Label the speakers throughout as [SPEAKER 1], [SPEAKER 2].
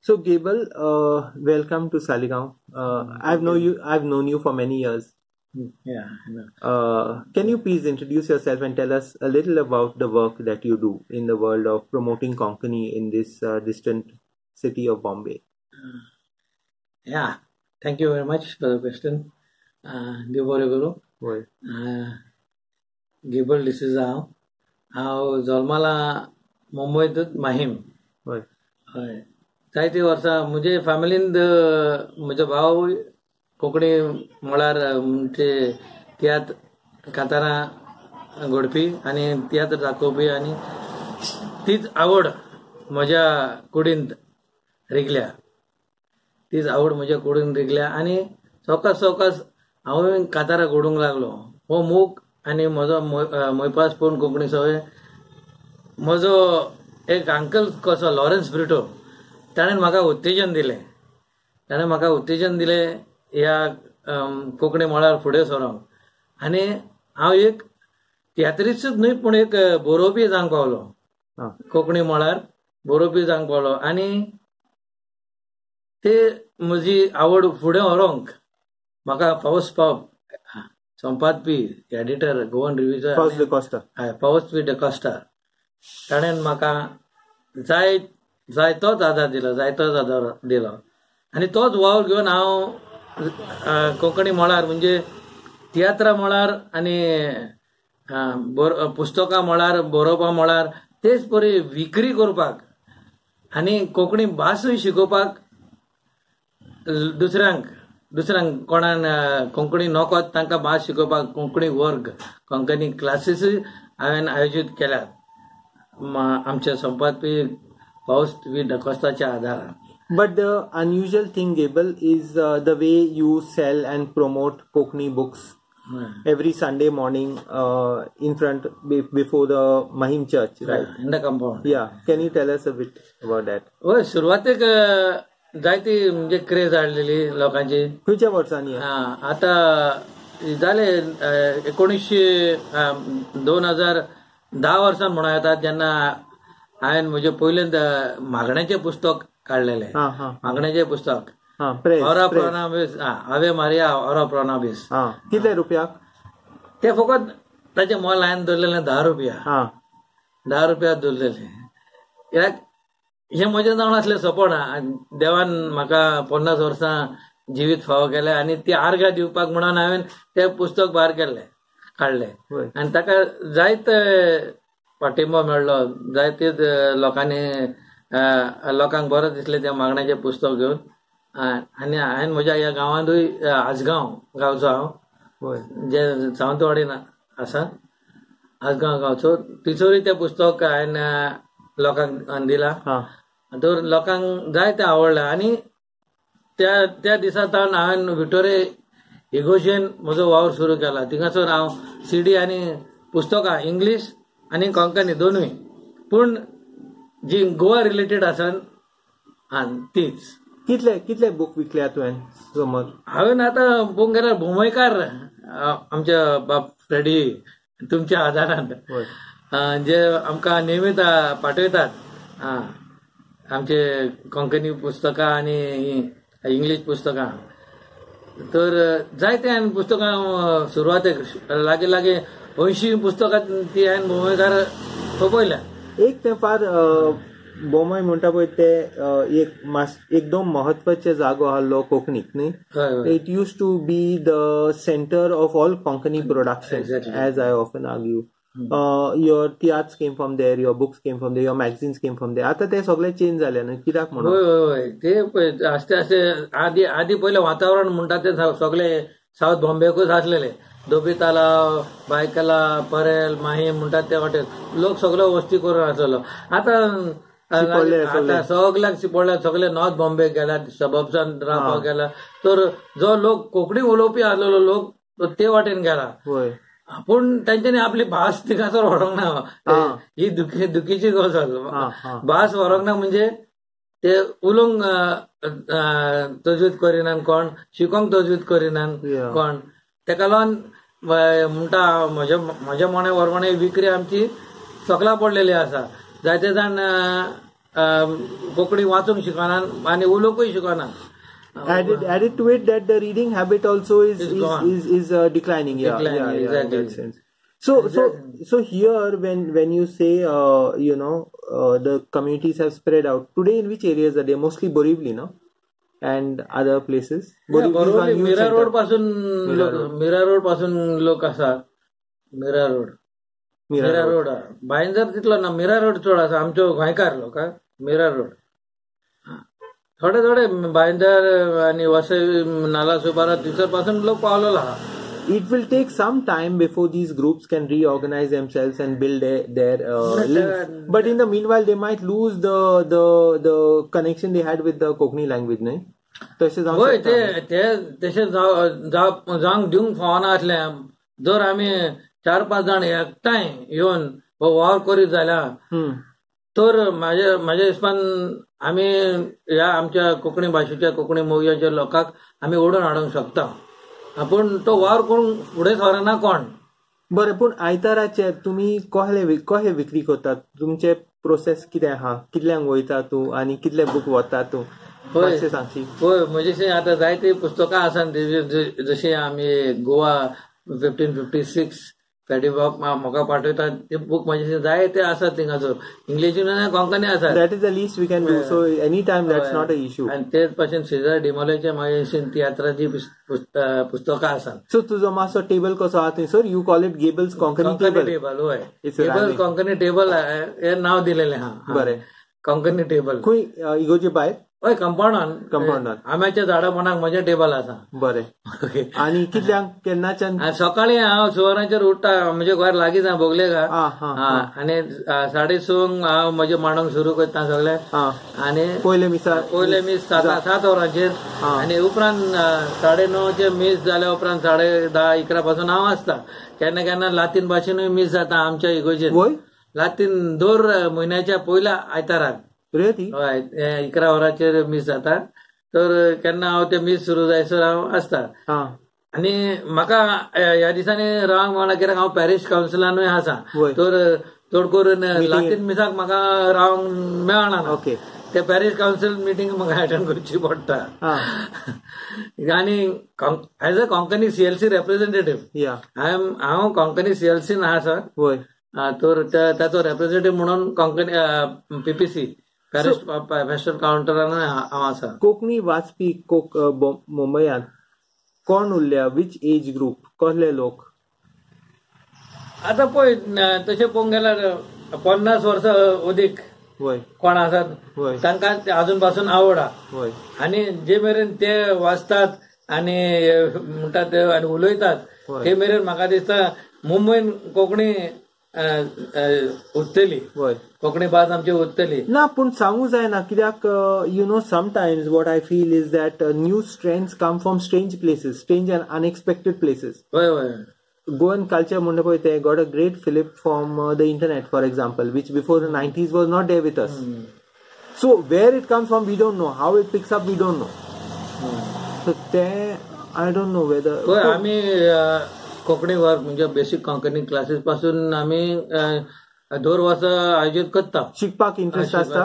[SPEAKER 1] So Gable, welcome to Saligao. I've known you for many years.
[SPEAKER 2] Yeah, I know.
[SPEAKER 1] Can you please introduce yourself and tell us a little about the work that you do in the world of promoting Konkani in this distant city of Bombay?
[SPEAKER 2] Yeah, thank you very much for the question. देव बरें करूं. Gable D'Souza हांव. हांव जल्माला मुंबयतूच माहीम. हय, जायतीं वर्सां म्हजे फॅमिलींत म्हजो भाव कोंकणी मळार म्हणजे तियात्र कांतारां घडपी आनी तियात्र दाखोवपी आनी तीच आवड म्हज्या कुडींत रिगल्या. तीच आवड म्हज्या कुडींत रिगल्या आनी सवकास सवकास हांवूय कांतारां घडूंक लागलो. हो मोग आनी म्हजो मोयपास पळोवन कोंकणी सवय म्हजो एक अंकल कसो लॉरन्स ब्रिटो ताणें म्हाका उत्तेजन दिलें. ताणें म्हाका उत्तेजन दिलें ह्या कोंकणी मळार फुडें सरोंक. आनी हांव एक तियात्रिस्तूच न्हय पूण एक बरोवपी जावंक पावलो. कोंकणी मळार बरोवपी जावंक पावलो आनी ते म्हजी आवड फुडें व्हरूंक म्हाका फावस पाव संपादपी एडिटर गोवन रिव्यूचो फावस पी डिकॉस्टा ताणें म्हाका जाय जायतोच आदार दिलो, जायतोच आदार दिलो आनी तोच वावर घेवन हांव कोंकणी मळार म्हणजे तियात्रा मळार आनी पुस्तकां मळार बरोवपा मळार तेच परी विक्री करपाक आनी कोंकणी भासूय शिकोवपाक दुसऱ्यांक दुसऱ्यांक कोणान कोंकणी नोकोत तांकां भास शिकोवपाक कोंकणी वर्ग कोंकणी क्लासीसूय हांवें आयोजीत केल्यात आमच्या संपादपी फावस वी डकोस्ताच्या आदारान.
[SPEAKER 1] But the unusual thing, Gable, is the way you sell and promote Konkani books every Sunday morning in front before the Mahim Church, right?
[SPEAKER 2] In the compound.
[SPEAKER 1] Yeah. Can you tell us a bit about that?
[SPEAKER 2] हय, सुरवातेक जायती म्हणजे craze हाडलेली लोकांची.
[SPEAKER 1] खंयच्या वर्सांनी?
[SPEAKER 2] आतां जाले 2010 वर्सां म्हणूं येता जेन्ना हांवें म्हजें पयलें मागण्याचें पुस्तक काडलेलें. मागण्याचें पुस्तक औरा प्रोनाबीस, आवे मारिया औरा प्रोनाबीस.
[SPEAKER 1] कितले रुपया
[SPEAKER 2] ते? फकत ताचें मोल हांवें दवरलेलें 10 रुपया. 10 रुपया दवरलेले. कित्याक हें म्हजें जावन आसलें सपन. देवान म्हाका 50 वर्सां जिवीत फावो केलें आनी ती आर्गां दिवपाक म्हणून हांवें तें पुस्तक भायर केल्लें, काडलें आनी ताका जायते पाठिंबो मेळ्ळो. जायतेच लोकांनी लोकांक बरें दिसलें तें मागण्याचें पुस्तक घेवन. आनी हांवें म्हज्या ह्या गांवांतूय आजगांव गांवचो हांव, जे सावंतवाडीन आसा आजगांव गांवचो, थंयसरूय तें पुस्तक हांवें लोकांक दिलां. तर लोकांक जायतें आवडलें आनी त्या त्या दिसा सावन हांवें विटोरे इगोजेन म्हजो वावर सुरू केला. थिंगासर हांव सीडी आनी पुस्तकां इंग्लीश आनी कोंकणी दोनूय, पूण जी गोवा रिलेटेड आसा तीच.
[SPEAKER 1] कितले कितले बूक विकल्या तुवें समज?
[SPEAKER 2] हांवें आतां पळोवंक गेल्यार भोमयकार आमच्या बाब फ्रेडी तुमच्या आदारान जे आमकां नेमीत पाठयतात आमचे कोंकणी पुस्तकां आनी इंग्लीश पुस्तकां, तर जायते हांवें पुस्तकां सुरवातेक लागीं लागीं 80 पुस्तकां ती हांवें भोमयकार सोंपयल्या.
[SPEAKER 1] एक तें फार बोमय म्हणटा पळय ते एक एकदम म्हत्वाचे जागो आहलो कोंकणीक न्ही. It used to be the centre of all Konkani production, as I often argue. Your tiatrs came from there, your books came from there, your magazines came from there. आतां ते सगळे चेंज जाले न्हय, कित्याक म्हणून?
[SPEAKER 2] हय हय, ते आस्ते आस्ते आदी आदी पयलें वातावरण म्हणटा तें सगळे सावथ बॉम्बेकूच आसलेले. दोबी तलाव, बायकला, परेल, माहीम म्हणटात ते वाटेन लोक सगळो वस्ती करून आसलेलो. आतां आतां सगळ्याक चिपोळ्या सगळे नॉर्थ बॉम्बे गेल्यात, सबब्सान रावपाक गेला. तर जो लोक कोंकणी उलोवपी आसलेलो लोक ते वाटेन गेला, पूण तांच्यांनी आपली भास थिंगासर व्हरूंक ना. ही दुखीची गजाल. भास व्हरूंक ना म्हणजे ते उलोवंक तजवीज करिनात कोण, शिकोंक तजवीज करिनात कोण. तेका लागून म्हणटा म्हज्या म्हज्या मना वरमाणे विक्री आमची सकला पडलेली आसा. जायते जाण कोंकणी वाचूंक शिकना आनी उलोवंकूय शिकना.
[SPEAKER 1] Added to it that the reading habit also is declining. Yeah,
[SPEAKER 2] declining,
[SPEAKER 1] yeah,
[SPEAKER 2] exactly.
[SPEAKER 1] In that sense. So here when you say the communities have spread out today, in which areas are they? Mostly Borivali, no, and other places.
[SPEAKER 2] Borivali, Mira Road पासून Meera road पासून लोक आसा. Meera road Bhayandar तितलो ना, Meera road चड आसा आमचो गोंयकार लोक. मीरा रोड थोडे थोडे भाईंदर आनी वसई नाला सुपारा थंयसर पासून लोक पावलेलो आहा.
[SPEAKER 1] It will take some time before these groups can reorganize themselves and build their links. But in the meanwhile, they might lose the connection they had with the Konkani language, न्हय? तशें जावंक
[SPEAKER 2] हय, ते तशें जावंक दिवंक फावना आसलें. जर आमी 4-5 जाण एकठांय येवन हो वावर करीत जाल्यार तर म्हाज्या हिसपान आमी ह्या आमच्या कोंकणी भाशेच्या कोंकणी मोगयाच्या लोकांक आमी ओडून हाडूंक शकता. पूण तो वावर करूंक फुडें सरना कोण.
[SPEAKER 1] बरें, पूण आयताराचे तुमी कहे विक्री करतात? तुमचे प्रोसेस कितें आहा? कितल्यांक वयता तूं आनी कितले बूक व्हरता तूं? मातशें सांगशी.
[SPEAKER 2] हय, म्हजे आतां जायतीं पुस्तकां आसा जशी आमी गोवा 1556 फेडीबाब म्हाका पाठयतात ते बूक म्हजे जायते आसात थिंगासर, इंग्लिशीन आनी कोंकणी आसात.
[SPEAKER 1] That is the least we can do, so any time that's not a issue.
[SPEAKER 2] आनी तेच भाशेन सेजार डिमोलाचे म्हाजे तियात्राची पुस्तकां आसात.
[SPEAKER 1] सो तुजो मातसो टेबल कसो आहा थंयसर, you call it Gabel's Konkani table.
[SPEAKER 2] Table, हय, गेबल्स कोंकणी टेबल हें नांव दिलेलें आहा.
[SPEAKER 1] बरें,
[SPEAKER 2] कोंकणी टेबल
[SPEAKER 1] खंय इगोजे भायर?
[SPEAKER 2] हय, कंपाउंडान.
[SPEAKER 1] कंपाउंडान
[SPEAKER 2] आंब्याच्या झाडा पोंदाक म्हजें टेबल आसा.
[SPEAKER 1] बरें, आनी कितल्यांक केन्नाच्यान?
[SPEAKER 2] सकाळीं हांव 6 वरांचेर उठ्ठा, म्हजें घर लागींच आहा बोगलेक. आनी 6:30 हांव म्हजें मांडूंक सुरू करता सगळें. आनी
[SPEAKER 1] पयलें मिसा,
[SPEAKER 2] पयलें मीस 7 वरांचेर. आनी उपरांत 9:30 मीस जाल्या उपरांत 10:30 11 पासून हांव आसता. केन्ना केन्ना लातीन भाशेनूय मीस जाता आमच्या इगोजेर. लातीन दर म्हयन्याच्या पयल्या आयताराक. हय, 11 वरांचेर मीस जाता. तर केन्ना हांव ते मीस सुरू जायसर हांव आसता. आनी म्हाका ह्या दिसांनी रावंक मेळना कित्याक हांव पॅरीश कावन्सिलानूय आसा, तर चड करून लातीन मिसाक म्हाका रावंक मेळना.
[SPEAKER 1] ओके,
[SPEAKER 2] ते पॅरीश कावन्सिल मिटींग म्हाका अटेंड करची पडटा. आनी as a Konkani CLC representative हांव कोंकणी सीएलसीन आसा, तर ताचो रेप्रेझेंटेटिव्ह म्हणून कोंकणी पीपीसी पॅरिश पॅस्टर कावंटरान हांव आसा.
[SPEAKER 1] कोंकणी वाचपी मुंबयात कोण उरल्या? Which age group, कसले लोक?
[SPEAKER 2] आतां पळय, तशें पळोवंक गेल्यार 50 वर्सां अदीक कोण आसात तांकां अजून पासून आवड आहा. आनी जे मेरेन ते वाचतात आनी म्हणटात ते आनी उलयतात ते मेरेन म्हाका दिसता मुंबयन कोंकणी उरतली, कोंकणी भास आमची उरतली.
[SPEAKER 1] ना, पूण सांगू जायना कित्याक you know sometimes what I feel is that new trends come from strange places, strange and unexpected places.
[SPEAKER 2] हय हय,
[SPEAKER 1] गोवन कल्चर म्हणटा पळय ते got a great fillip from the internet, for example, which before the 90s was not there with us. So where it comes from we don't know, how it picks up we don't know. So ते I don't know whether.
[SPEAKER 2] हय, आमी कोंकणी वर्ग म्हणजे basic Konkani classes पासून आमी दर वर्सा आयोजीत करता.
[SPEAKER 1] शिकपाक इंट्रस्ट आसता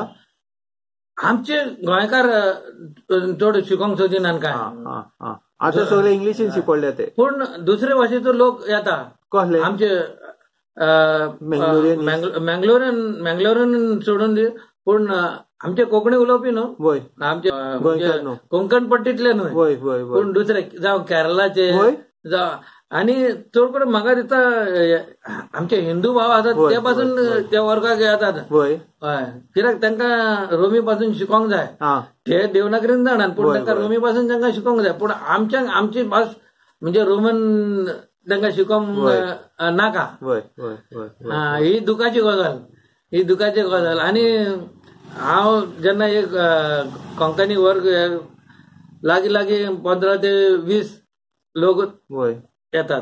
[SPEAKER 2] आमचे गोंयकार चड शिकोंक सोदिनात काय,
[SPEAKER 1] आतां सगळे इंग्लिशीन शिकवले ते.
[SPEAKER 2] पूण दुसरे भाशेचो लोक येता,
[SPEAKER 1] कसले
[SPEAKER 2] आमचे मँगलोरियन सोडून दी, पूण आमचे कोंकणी उलोवपी न्हू, आमचे कोंकण पट्टीतले न्हय, पूण दुसरे जावं केरळाचे जावं. आनी चड करून म्हाका दिसता आमचे हिंदू भाव आसात ते पासून त्या वर्गाक येतात. हय, कित्याक तांकां रोमी पासून शिकोंक जाय, ते देवनागरीन जाणात पूण तांकां रोमी पासून तांकां शिकोंक जाय. पूण आमची भास म्हणजे रोमन तांकां शिकोंक नाका. ही दुखाची गजाल, ही दुखाची गजाल. आनी हांव जेन्ना एक कोंकणी वर्ग लागीं लागीं 15 ते 20 लोक येतात,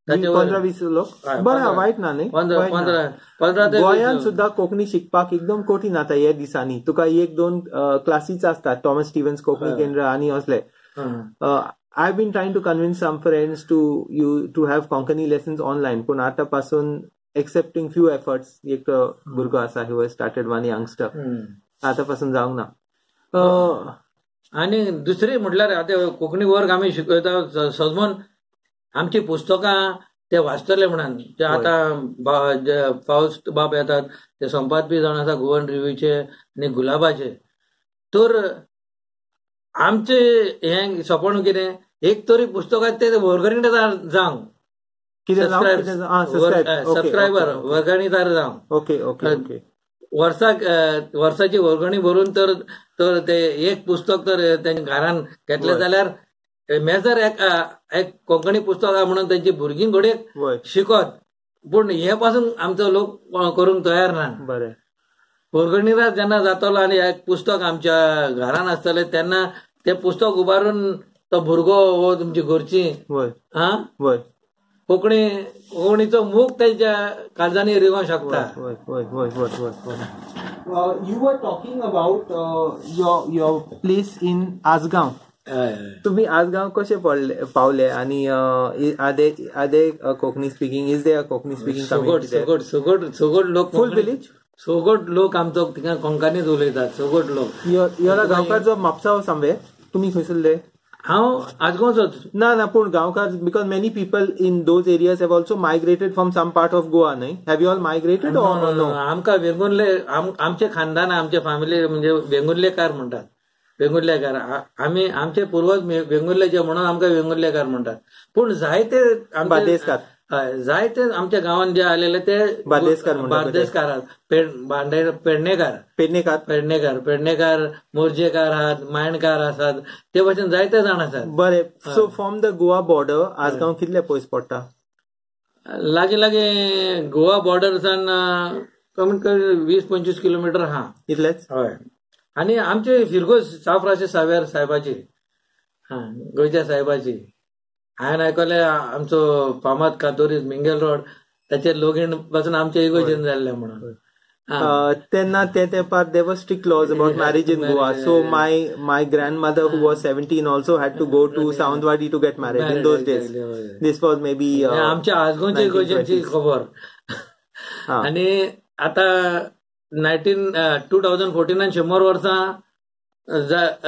[SPEAKER 1] 15-20 लोक. बरें, वायट ना न्ही. 15 गोंयांत सुद्दां कोंकणी शिकपाक एकदम कठीण आतां ह्या दिसांनी. तुका 1-2 क्लासीच आसतात, थॉमस स्टिव्हन्स कोंकणी केंद्र आनी असले. I have been trying to convince some friends to have Konkani lessons online, पूण आतां पासून एक्सेप्टींग फ्यू एफर्ट्स. एक भुरगो आसा, he was started one youngster. आतां पासून जावंक ना.
[SPEAKER 2] आनी दुसरी म्हटल्यार आतां कोंकणी वर्ग आमी शिकयता सजमन आमची पुस्तकां ते वाचतले म्हणून. ते आतां फावस्ट बाब येतात ते संपादपी जावन आसा गोवन रिव्यूचे आनी गुलाबाचे. तर आमचे हें सपन कितें एक तरी पुस्तकां ते वर्गणीदार जावंक, सबस्क्रायबर वर्गणीदार जावंक.
[SPEAKER 1] ओके ओके
[SPEAKER 2] वर्साक वर्साची वर्गणी भरून तर तर ते एक पुस्तक तर तेंच्या घरान घेतलें जाल्यार मेजर एक एक कोंकणी पुस्तक आहा म्हणून तेंची भुरगीं घडये शिकत. पूण हे पासून आमचो लोक करूंक तयार ना.
[SPEAKER 1] बरें,
[SPEAKER 2] वर्गणीदार जेन्ना जातलो आनी एक पुस्तक आमच्या घरान आसतलें तेन्ना तें पुस्तक उबारून तो भुरगो हो तुमची घरची हा कोंकणी कोंकणीचो मोग तेंच्या काळजांनी रिगोवंक शकता.
[SPEAKER 1] You were talking about your place in Assagao. तुम्ही आजगांव कशे पावले आनी आदे Konkani speaking, is there Konkani speaking?
[SPEAKER 2] सगट सगट सगट सगट लोक,
[SPEAKER 1] फूल विलेज
[SPEAKER 2] सगट लोक आमचो थिंगा कोंकणीच उलयतात सगट लोक.
[SPEAKER 1] Your गांवकार जो म्हापसा सांबे, तुमी खंयसरले?
[SPEAKER 2] हांव आजगांवचोच.
[SPEAKER 1] ना ना, पूण गांवकार because many people in those areas have also migrated from some part of Goa न्हय? Have you all migrated or no?
[SPEAKER 2] आमकां वेंगुर्ले, आमचे खानदान आमचे फॅमिली म्हणजे वेंगुर्लेकार म्हणटात. वेंगुर्लेकार आमी, आमचे पुर्वज वेंगुर्लेचे म्हणून आमकां वेंगुर्लेकार म्हणटात. पूण जायते
[SPEAKER 1] बार्देसकार,
[SPEAKER 2] जायते आमच्या गांवांत जे आलेले ते
[SPEAKER 1] बार्देसकार,
[SPEAKER 2] बार्देसकार आहात, पेडणेकार,
[SPEAKER 1] पेडणेकार,
[SPEAKER 2] पेडणेकार, पेडणेकार, मोरजेकार आहात, मायणकार आसात, ते भशेन जायते जाण आसात.
[SPEAKER 1] बरें, so from the Goa border Assagao कितले पयस पडटा?
[SPEAKER 2] लागीं लागीं गोवा बॉर्डर सान कमीत कमी 20-25 किलोमिटर आहा.
[SPEAKER 1] इतलेच?
[SPEAKER 2] हय. आनी आमचे फिरगोज सांव फ्रांसीस सावेर साहेबाची, हा गोंयच्या साहेबाची. हांवें आयकलें आमचो फामाद कातोरीस मिंगेल रोड ताचे लोगीण पासून आमचे इगोजेन जाल्लें म्हणून.
[SPEAKER 1] तेन्ना ते तेंपार there were strict laws about marriage in Goa. So my grandmother who was 17 also had to go to Sawantwadi to get married in those days. This was maybe
[SPEAKER 2] आमच्या आजगांवच्या इगोजेनची खबर. आनी आतां 2014 100 वर्सां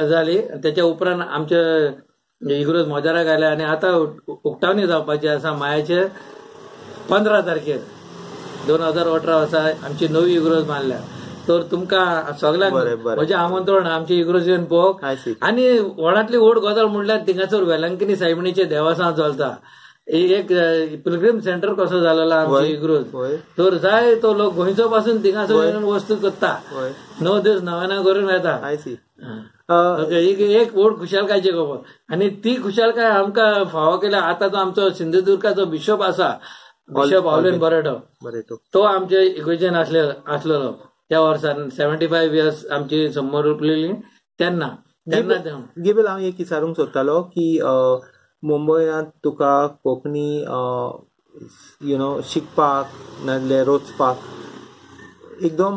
[SPEAKER 2] जाली. त्याच्या उपरांत आमचे इग्रोज मोजाराक आयले आनी आतां उक्तावणी जावपाची आसा मायाचे 15 तारखेर 2018 वर्सा आमची नवी इग्रोज बांदल्या. तर तुमकां सगळ्यांक म्हजें आमंत्रण आमची इग्रोज येवन पळोवंक. आनी व्हडांतली व्हड गजाल म्हणल्यार थिंगासर वेलंकिनी सायबिणीचें देवस्थान चलता. एक पिलग्रीम सेंटर कसो जालेलो आमची इग्रोज. तर जाय तो लोक गोंयचो पासून थिंगासर येवन वस्तू करता, 9 दीस नव्याना करून येता. एक व्हड खुशालकायची खबर. आनी ती खुशालकाय आमकां फावो केल्या. आतां तो आमचो सिंधुदुर्गाचो बिशप आसा, बिशप ऑलविन बरेटो, तो आमचे इगर्जेन आसलेलो त्या वर्सान 75 इयर्स आमची समोर उपलेली तेन्ना. तेन्ना
[SPEAKER 1] गेबेल हांव एक विचारूंक सोदतालो की मुंबयांत तुका कोंकणी you know शिकपाक नाजाल्यार रोचपाक एकदम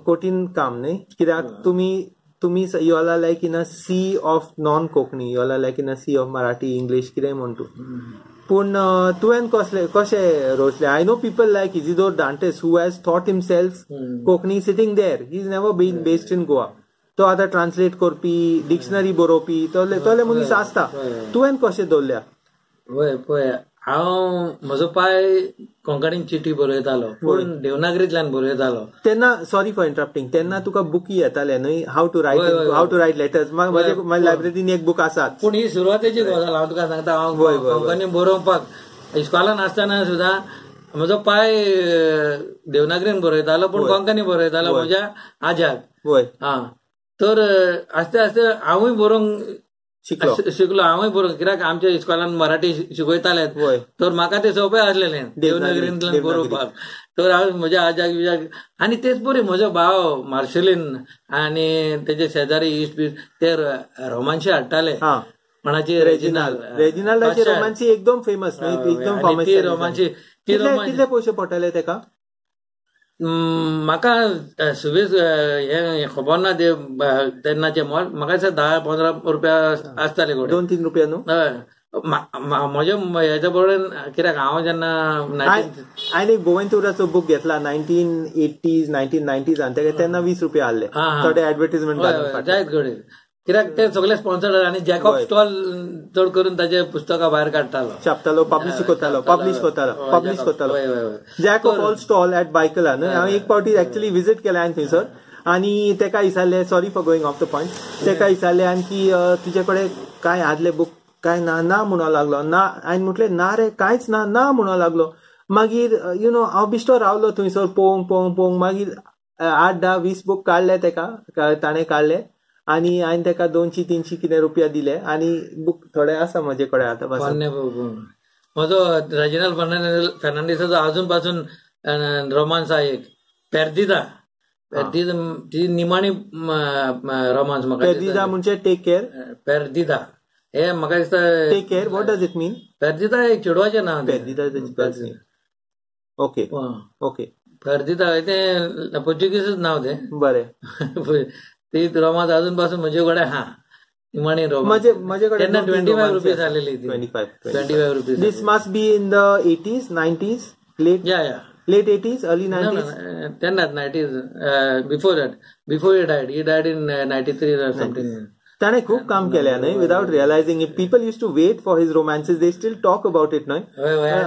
[SPEAKER 1] कठीण काम न्हय? कित्याक तुमी you all are like in a sea of non Konkani, you all are like in a sea of Marathi, English कितेंय म्हण तूं. पूण तुवें कशें रोचलें? I know people like Isidore Dantes who has taught himself Konkani sitting there. He is never been based in Goa. तो आतां translate करपी, dictionary बरोवपी तोले मनीस आसता. तुवें कशें दवरल्या?
[SPEAKER 2] वय पळय, हांव म्हजो पाय कोंकणीन चिटी बरयतालो, पूण देवनागरींतल्यान बरयतालो
[SPEAKER 1] तेन्ना. सॉरी फॉर इंटरप्टिंग, तेन्ना तुका बुकी येताले न्हय, how to write letters? म्हज्या लायब्ररीन एक बूक आसा.
[SPEAKER 2] पूण ही सुरवातेची गजाल हांव तुका सांगता. हांव कोंकणी बरोवपाक इस्कॉलान आसतना सुद्दां म्हजो पाय देवनागरीन बरयतालो, पूण कोंकणी बरयतालो म्हज्या आज्याक. हा, तर आस्ते आस्ते हांवूय बरोवंक शिकलो. हांवूय बरोवंक, कित्याक आमच्या इस्कॉलान मराठी शिकयताले, तर म्हाका तें सोंपें आसलेलें देवनागरींतल्यान बरोवपाक. तर हांव म्हज्या आज्याक बिज्याक आनी तेच परी म्हजो भाव मार्शेलीन आनी तेजे शेजारी इश्ट बी ते रोमांशी हाडटाले. कोणाची
[SPEAKER 1] रेजिनाल्ड, रेजिनाल्डाची रोमांशी एकदम फेमस, एकदम फेमस
[SPEAKER 2] ती रोमांशी.
[SPEAKER 1] कितले पयशे पडटाले तेका?
[SPEAKER 2] म्हाका सुबेज हें खबर ना ते तेन्नाचे मोल, म्हाका दिसता 10-15 रुपया आसताले,
[SPEAKER 1] 2-3 रुपया न्हू.
[SPEAKER 2] हय, म्हज्या हेच्या बरोबर कित्याक हांव जेन्ना
[SPEAKER 1] हांवें एक बोवेंतुराचो बूक घेतला 1980s 1990s तेका तेन्ना 20 रुपया आहले थोडे एडवर्टीजमेंट
[SPEAKER 2] जायत घडये कित्याक ते सगळे स्पॉन्सर्ड आनी जॅकॉब स्टॉल चड करून ताजे पुस्तकां भायर काडटालो,
[SPEAKER 1] छापतालो, पब्लिश करतालो, पब्लिश करतालो, पब्लिश करतालो. Jacob all stall at Byculla न्हय. हांवें एक फावटी एक्चुअली विजीट केलें हांवें थंयसर आनी तेका विचारलें, sorry for going off the point, तेका विचारलें आनी की तुजे कडेन कांय आदले बूक काय ना ना म्हणूंक लागलो. ना हांवें म्हटलें ना रे कांयच ना ना म्हणूंक लागलो. मागीर you know हांव बिश्टो रावलो थंयसर पळोवंक पळोवंक पळोवंक. मागीर 8, 10, 20 बूक काडले तेका, ताणें काडले आनी हांवें तेका 200-300 कितें रुपया दिले आनी बूक थोडे आसा म्हजे कडेन आतां पासून.
[SPEAKER 2] म्हजो रेजिनाल्ड फेर्नांडीसाचो अजून पासून रोमांस आहा एक, पेर्दिदा. ती निमाणी रोमांस म्हाका.
[SPEAKER 1] पेर्दिदा म्हणजे टेक केअर.
[SPEAKER 2] पेर्दिदा हे म्हाका दिसता
[SPEAKER 1] take care. What does it mean?
[SPEAKER 2] पेर्दिदा एक चेडवाचें नांव.
[SPEAKER 1] पेर्दिदा ओके ओके.
[SPEAKER 2] पेर्दिदा तें पोर्चुगीजच नांव तें.
[SPEAKER 1] बरें.
[SPEAKER 2] ती रोमांस अजून पासून म्हजे कडेन आहा. निमाणी रोमांस
[SPEAKER 1] म्हजे कडेन
[SPEAKER 2] तेन्ना 25 रुपीज आलेली. 25 rupees.
[SPEAKER 1] This must be in the 80s 90s late.
[SPEAKER 2] Yeah yeah
[SPEAKER 1] late 80s early 90s.
[SPEAKER 2] तेन्नाच 90s. Before that, before he died. He died in 93 or something.
[SPEAKER 1] ताणें खूब काम केलें न्हय without realising it. People used to wait for his romances, they still talk about it न्हय.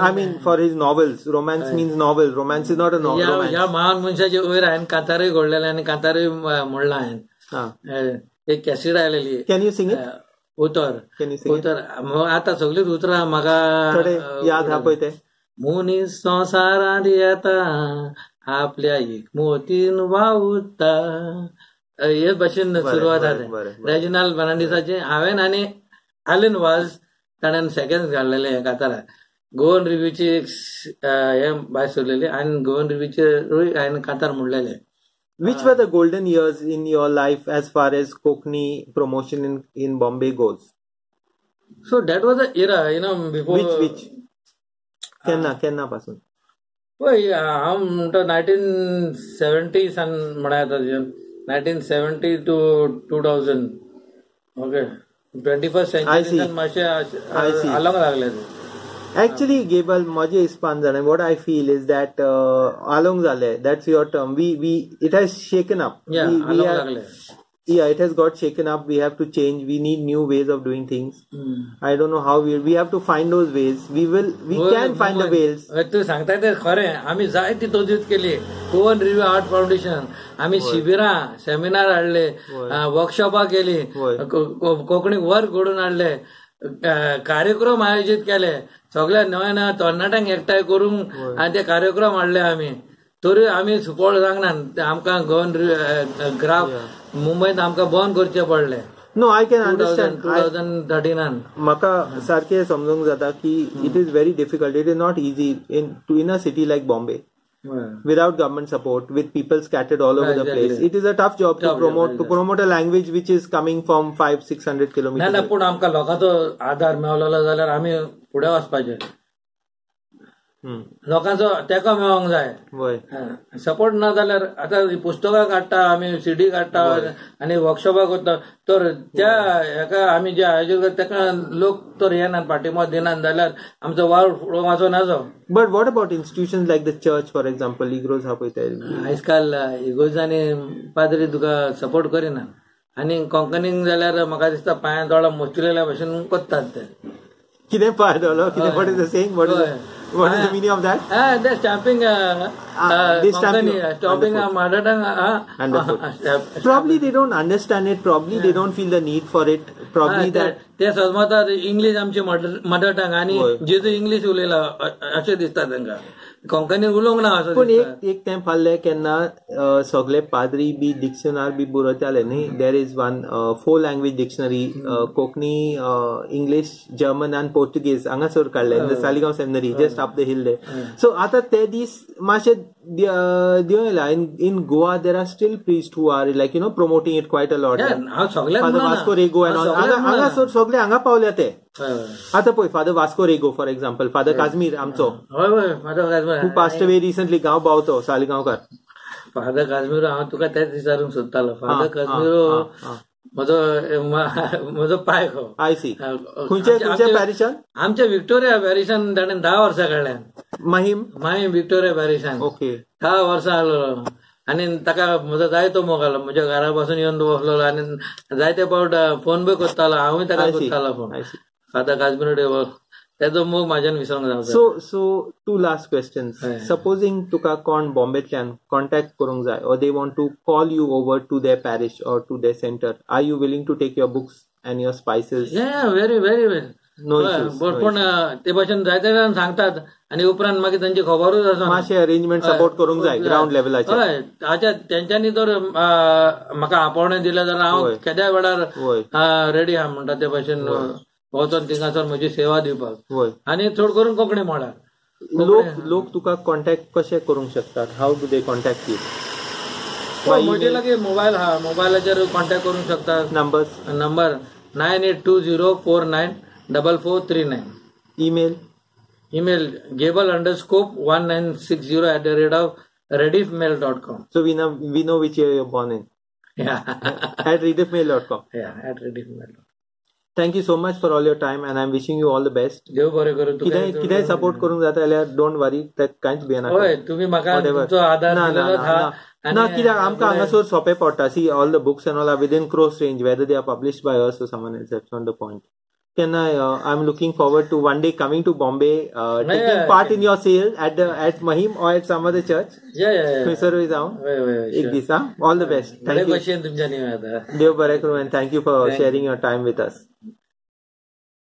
[SPEAKER 1] I mean for his novels. Romance means novel, romance is not a novel.
[SPEAKER 2] ह्या महान मनशाचे वयर हांवें कांतारूय घडलेलें आनी कांतारूय म्हणलां हांवें. एक cassette आयलेली.
[SPEAKER 1] Can you sing it?
[SPEAKER 2] उतर. उतर आतां सगळींच उतरां म्हाका
[SPEAKER 1] याद आहा पळय ते.
[SPEAKER 2] मनीस संवसारांत येता आपल्या एक मोतीन वावुरता, हे भाशेन सुरवात जाता रेजिनाल्ड फेर्नांडीसाचे. हांवें आनी आलेन वाज ताणें सेकंड घाल्लेलें हें कांताराक. गोवन रिव्यूची एक हें भायर सरलेली आनी गोवन रिव्यूचेरूय हांवें कांतार म्हणलेलें.
[SPEAKER 1] Which were the golden years in your life as far as Konkani promotion in Bombay goes?
[SPEAKER 2] So that was the era, you know, before.
[SPEAKER 1] Which? केन्ना केन्ना पासून?
[SPEAKER 2] पळय हांव म्हणटा 1970 सान म्हणा येता, 1970 to 2000. Okay, 21st century मातशें आलोंक लागले.
[SPEAKER 1] Actually, Gable, म्हजे हिसपान जाणा what I feel is that आलोंक जाले, that's your term. We it has shaken up.
[SPEAKER 2] Yeah, आलोंक लागले.
[SPEAKER 1] Yeah, it has got shaken up. We have to change. We need new ways of doing things. I don't know how we have to find those ways. We can find the ways.
[SPEAKER 2] तू सांगता ते खरें. आमी जायती तजवीज केली. Goan review art foundation, आमी शिबिरां, seminar हाडले, वर्कशॉपां केली, कोंकणी वर्ग घडोवन हाडले, कार्यक्रम आयोजीत केले, सगळ्या नव्या नव्या तरणाट्यांक एकठांय करून आनी ते कार्यक्रम हाडले आमी. तरी आमी सुफळ जावंक ना. आमकां गोवन ग्राफ मुंबयत आमकां बंद करचें पडलें.
[SPEAKER 1] No, I can understand.
[SPEAKER 2] 2013
[SPEAKER 1] म्हाका सारकें समजूंक जाता की it is very difficult. It is not easy in a city like Bombay without government support, with people scattered all over the place. It is a tough job to promote a language which is coming from 500-600 kilometers.
[SPEAKER 2] ना, पूण आमकां लोकांचो आधार मेळलो जाल्यार आमी फुडें वचपाचें. लोकांचो तेंको मेळोंक जाय. सपोर्ट ना जाल्यार आतां पुस्तकां काडटा आमी, सीडी काडटा आनी वर्कशॉपां करता, तर त्या हेका आमी जे आयोजन करता तेका लोक तर येनात, पाठिंबो दिनात जाल्यार आमचो वावर फुडो वचो नाजो.
[SPEAKER 1] But what about institutions like the church for example? इग्रोज आहा पळय ते.
[SPEAKER 2] आयज काल इगोर्जांनी पाद्री तुका सपोर्ट करिना आनी कोंकणीक जाल्यार म्हाका दिसता पांयां दोळा मोचिलेल्या भशेन करतात ते.
[SPEAKER 1] कितें पांय दोळो कितें? What is the saying? What is the meaning of that?
[SPEAKER 2] They're stamping Konkani, stomping mother tongue.
[SPEAKER 1] Probably they don't understand it. Probably they don't feel the need for it. Probably that.
[SPEAKER 2] ते समजतात English आमची mother tongue आनी जेजू English उलयला अशें दिसता तांकां. कोंकणी उलोवंक ना असो.
[SPEAKER 1] पूण एक तें फाल्लें केन्ना सगळे पाद्री बी डिक्शनर बी बरयताले न्ही. There is one 4 language dictionary, Konkani, English, German आनी पोर्तुगीज हांगासर काडले Saligao seminary, just up the hill. So आतां ते दीस मातशे दिवं येयला. In Goa there are still priest who are like you know promoting it quite a lot. Father Vasco Rego and हांगासर सगळे हांगा पावल्या ते. आतां पळय Father Vasco Rego for example, Father Casimir आमचो who passed away recently, गांव बावतो सालिगांवकार.
[SPEAKER 2] Father काजमीर हांव तुका तेच विचारूंक सोदतालो. फादर काजमीरो म्हजो म्हजो पाय खो.
[SPEAKER 1] I see. खंयच्या पॅरिशान?
[SPEAKER 2] आमच्या विक्टोरिया पॅरिशान ताणें 10 वर्सां काडल्या.
[SPEAKER 1] माहीम
[SPEAKER 2] माहीम विक्टोरिया पॅरिशान.
[SPEAKER 1] ओके.
[SPEAKER 2] 10 वर्सां आसलो आनी ताका म्हजो जायतो मोग आसलो. म्हज्या घरा पासून येवन बसलेलो आनी जायते फावट फोन बी करतालो. हांवूय ताका करतालो फोन. फादर काजमीर तेजो मोग म्हाज्यान विसरोंक जावचो.
[SPEAKER 1] So so 2 last questions. Supposing तुका कोण बॉम्बेंतल्यान कॉन्टॅक्ट करूंक जाय or they want to call you over to their parish or to their centre, are you willing to take your books and your spices?
[SPEAKER 2] Very very well.
[SPEAKER 1] No issues.
[SPEAKER 2] पूण ते भाशेन जायते जाण सांगतात आनी उपरांत मागीर तांची खबरूच आसना.
[SPEAKER 1] मातशें अरेंजमेंट सपोर्ट करूंक जाय ग्रावंड लेवलाचेर.
[SPEAKER 2] हय, आतां तेंच्यांनी जर म्हाका आपोवणें दिलें जाल्यार हांव केद्या वेळार रेडी आहा म्हणटा ते भाशेन वचोन थिंगासर म्हजी सेवा दिवपाक. आनी चड करून कोंकणी मळार.
[SPEAKER 1] लोक तुका कॉन्टॅक्ट कशे करूंक शकतात? How do they contact you?
[SPEAKER 2] म्हजे लागीं मोबायल आहा, मोबायलाचेर कॉन्टॅक्ट करूंक शकतात. Number 9820494439.
[SPEAKER 1] Email?
[SPEAKER 2] Email gable_1960@rediffmail.com.
[SPEAKER 1] So we know which year you're born in.
[SPEAKER 2] Yeah.
[SPEAKER 1] At rediffmail.com.
[SPEAKER 2] Yeah, at rediffmail.com.
[SPEAKER 1] Thank you so much for all your time and I'm wishing you all the best.
[SPEAKER 2] देव बरें करूं.
[SPEAKER 1] कितेंय support करूंक जाता जाल्यार don't worry, कांयच भियेनाका.
[SPEAKER 2] हय, तुमी म्हाका तुमचो आदार दिलेलो आहा.
[SPEAKER 1] ना, कित्याक आमकां हांगासर सोंपें पडटा. See all the books and all are within crow's range, whether they are published by us or someone else, that's not the point. केन्ना I am looking forward to one day coming to Bombay, taking part in your sale at Mahim or at some other church. खंयसरूय जावं एक दीस. All the best.
[SPEAKER 2] Thank you.
[SPEAKER 1] देव बरें करूं and thank you for sharing your time with us.